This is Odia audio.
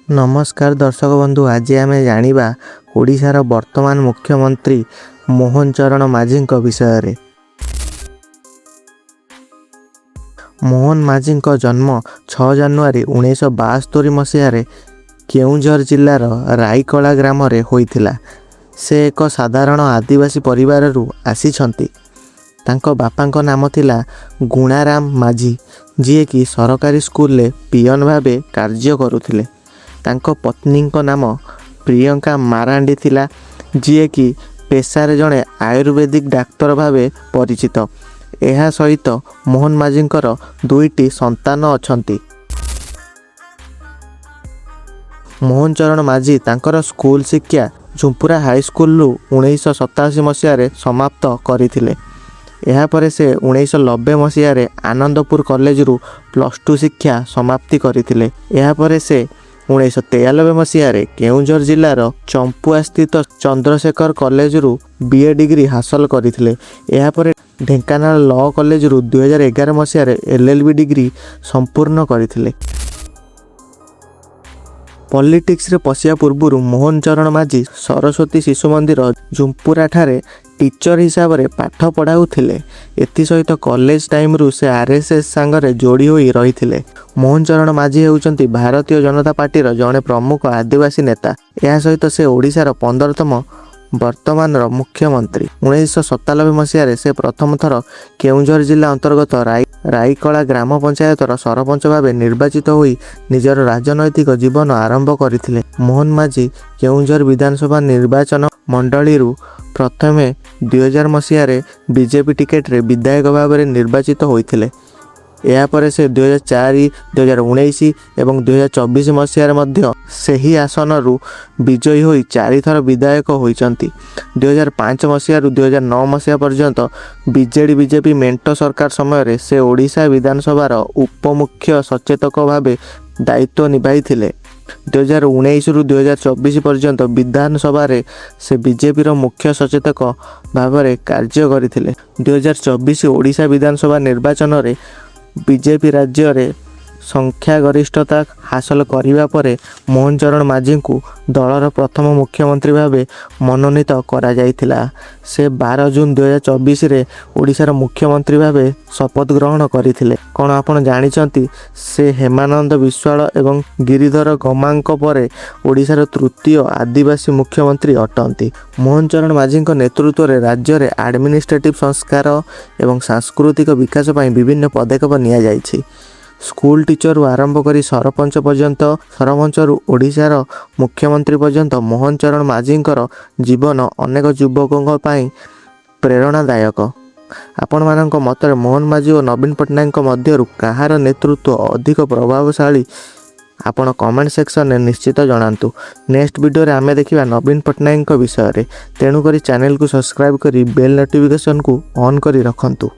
ନମସ୍କାର ଦର୍ଶକ ବନ୍ଧୁ, ଆଜି ଆମେ ଜାଣିବା ଓଡ଼ିଶାର ବର୍ତ୍ତମାନ ମୁଖ୍ୟମନ୍ତ୍ରୀ ମୋହନ ଚରଣ ମାଝୀଙ୍କ ବିଷୟରେ। ମୋହନ ମାଝୀଙ୍କ ଜନ୍ମ 6 ଜାନୁଆରୀ 1972 ମସିହାରେ କେଉଁଝର ଜିଲ୍ଲାର ରାଇକଳା ଗ୍ରାମରେ ହୋଇଥିଲା। ସେ ଏକ ସାଧାରଣ ଆଦିବାସୀ ପରିବାରରୁ ଆସିଛନ୍ତି। ତାଙ୍କ ବାପାଙ୍କ ନାମ ଥିଲା ଗୁଣାରାମ ମାଝୀ, ଯିଏକି ସରକାରୀ ସ୍କୁଲରେ ପିଅନ ଭାବେ କାର୍ଯ୍ୟ କରୁଥିଲେ। ତାଙ୍କ ପତ୍ନୀଙ୍କ ନାମ ପ୍ରିୟଙ୍କା ମାରାଣ୍ଡି ଥିଲା, ଯିଏକି ପେଶାରେ ଜଣେ ଆୟୁର୍ବେଦିକ ଡାକ୍ତର ଭାବେ ପରିଚିତ। ଏହା ସହିତ ମୋହନ ମାଝୀଙ୍କର ଦୁଇଟି ସନ୍ତାନ ଅଛନ୍ତି। ମୋହନ ଚରଣ ମାଝୀ ତାଙ୍କର ସ୍କୁଲ ଶିକ୍ଷା ଝୁମ୍ପୁରା ହାଇସ୍କୁଲରୁ 1987 ମସିହାରେ ସମାପ୍ତ କରିଥିଲେ। ଏହାପରେ ସେ 1990 ମସିହାରେ ଆନନ୍ଦପୁର କଲେଜରୁ +2 ଶିକ୍ଷା ସମାପ୍ତି କରିଥିଲେ। ଏହାପରେ ସେ 1993 ମସିହାରେ କେଉଁଝର ଜିଲ୍ଲାର ଚମ୍ପୁଆସ୍ଥିତ ଚନ୍ଦ୍ରଶେଖର କଲେଜରୁ ବିଏ ଡିଗ୍ରୀ ହାସଲ କରିଥିଲେ। ଏହାପରେ ଢେଙ୍କାନାଳ ଲ କଲେଜରୁ 2011 ମସିହାରେ ଏଲ୍ଏଲ୍ବି ଡିଗ୍ରୀ ସମ୍ପୂର୍ଣ୍ଣ କରିଥିଲେ। ପଲିଟିକ୍ସରେ ପଶିବା ପୂର୍ବରୁ ମୋହନ ଚରଣ ମାଝୀ ସରସ୍ୱତୀ ଶିଶୁ ମନ୍ଦିର, ଝୁମ୍ପୁରାଠାରେ ଟିଚର ହିସାବରେ ପାଠ ପଢ଼ାଉଥିଲେ। ଏଥିସହିତ କଲେଜ ଟାଇମରୁ ସେ ଆର୍ଏସ୍ଏସ୍ ସାଙ୍ଗରେ ଯୋଡ଼ି ହୋଇ ରହିଥିଲେ। ମୋହନ ଚରଣ ମାଝୀ ହେଉଛନ୍ତି ଭାରତୀୟ ଜନତା ପାର୍ଟିର ଜଣେ ପ୍ରମୁଖ ଆଦିବାସୀ ନେତା। ଏହା ସହିତ ସେ ଓଡ଼ିଶାର 15ତମ ବର୍ତ୍ତମାନର ମୁଖ୍ୟମନ୍ତ୍ରୀ। 1997 ମସିହାରେ ସେ ପ୍ରଥମ ଥର କେଉଁଝର ଜିଲ୍ଲା ଅନ୍ତର୍ଗତ ରାଇକଳା ଗ୍ରାମ ପଞ୍ଚାୟତର ସରପଞ୍ଚ ଭାବେ ନିର୍ବାଚିତ ହୋଇ ନିଜର ରାଜନୈତିକ ଜୀବନ ଆରମ୍ଭ କରିଥିଲେ। ମୋହନ ମାଝୀ କେଉଁଝର ବିଧାନସଭା ନିର୍ବାଚନ ମଣ୍ଡଳୀରୁ ପ୍ରଥମେ 2000 ମସିହାରେ ବିଜେପି ଟିକେଟରେ ବିଧାୟକ ଭାବରେ ନିର୍ବାଚିତ ହୋଇଥିଲେ। ଏହାପରେ ସେ 2004, 2019 ଏବଂ 2024 ମସିହାରେ ମଧ୍ୟ ସେହି ଆସନରୁ ବିଜୟୀ ହୋଇ ଚାରିଥର ବିଧାୟକ ହୋଇଛନ୍ତି। 2005 ମସିହାରୁ 2009 ମସିହା ପର୍ଯ୍ୟନ୍ତ ବିଜେଡ଼ି ବିଜେପି ମେଣ୍ଟ ସରକାର ସମୟରେ ସେ ଓଡ଼ିଶା ବିଧାନସଭାର ଉପମୁଖ୍ୟ ସଚେତକ ଭାବେ ଦାୟିତ୍ୱ ନିଭାଇଥିଲେ। 2019ରୁ 2024 ପର୍ଯ୍ୟନ୍ତ ବିଧାନସଭାରେ ସେ ବିଜେପିର ମୁଖ୍ୟ ସଚେତକ ଭାବରେ କାର୍ଯ୍ୟ କରିଥିଲେ। 2024 ଓଡ଼ିଶା ବିଧାନସଭା ନିର୍ବାଚନରେ ବିଜେପି ରାଜ୍ୟରେ ସଂଖ୍ୟାଗରିଷ୍ଠତା ହାସଲ କରିବା ପରେ ମୋହନ ଚରଣ ମାଝୀଙ୍କୁ ଦଳର ପ୍ରଥମ ମୁଖ୍ୟମନ୍ତ୍ରୀ ଭାବେ ମନୋନୀତ କରାଯାଇଥିଲା। ସେ 12 ଜୁନ୍ 2024ରେ ଓଡ଼ିଶାର ମୁଖ୍ୟମନ୍ତ୍ରୀ ଭାବେ ଶପଥ ଗ୍ରହଣ କରିଥିଲେ। କ'ଣ ଆପଣ ଜାଣିଛନ୍ତି, ସେ ହେମାନନ୍ଦ ବିଶ୍ୱାଳ ଏବଂ ଗିରିଧର ଗମାଙ୍ଗଙ୍କ ପରେ ଓଡ଼ିଶାର ତୃତୀୟ ଆଦିବାସୀ ମୁଖ୍ୟମନ୍ତ୍ରୀ ଅଟନ୍ତି? ମୋହନ ଚରଣ ମାଝୀଙ୍କ ନେତୃତ୍ୱରେ ରାଜ୍ୟରେ ଆଡମିନିଷ୍ଟ୍ରେଟିଭ୍ ସଂସ୍କାର ଏବଂ ସାଂସ୍କୃତିକ ବିକାଶ ପାଇଁ ବିଭିନ୍ନ ପଦକ୍ଷେପ ନିଆଯାଇଛି। ସ୍କୁଲ ଟିଚରରୁ ଆରମ୍ଭ କରି ସରପଞ୍ଚ ପର୍ଯ୍ୟନ୍ତ, ସରପଞ୍ଚରୁ ଓଡ଼ିଶାର ମୁଖ୍ୟମନ୍ତ୍ରୀ ପର୍ଯ୍ୟନ୍ତ ମୋହନ ଚରଣ ମାଝୀଙ୍କର ଜୀବନ ଅନେକ ଯୁବକଙ୍କ ପାଇଁ ପ୍ରେରଣାଦାୟକ। ଆପଣମାନଙ୍କ ମତରେ ମୋହନ ମାଝୀ ଓ ନବୀନ ପଟ୍ଟନାୟକଙ୍କ ମଧ୍ୟରୁ କାହାର ନେତୃତ୍ୱ ଅଧିକ ପ୍ରଭାବଶାଳୀ, ଆପଣ କମେଣ୍ଟ ସେକ୍ସନରେ ନିଶ୍ଚିତ ଜଣାନ୍ତୁ। ନେକ୍ସଟ ଭିଡ଼ିଓରେ ଆମେ ଦେଖିବା ନବୀନ ପଟ୍ଟନାୟକଙ୍କ ବିଷୟରେ। ତେଣୁକରି ଚ୍ୟାନେଲକୁ ସବସ୍କ୍ରାଇବ୍ କରି ବେଲ୍ ନୋଟିଫିକେସନକୁ ଅନ୍ କରି ରଖନ୍ତୁ।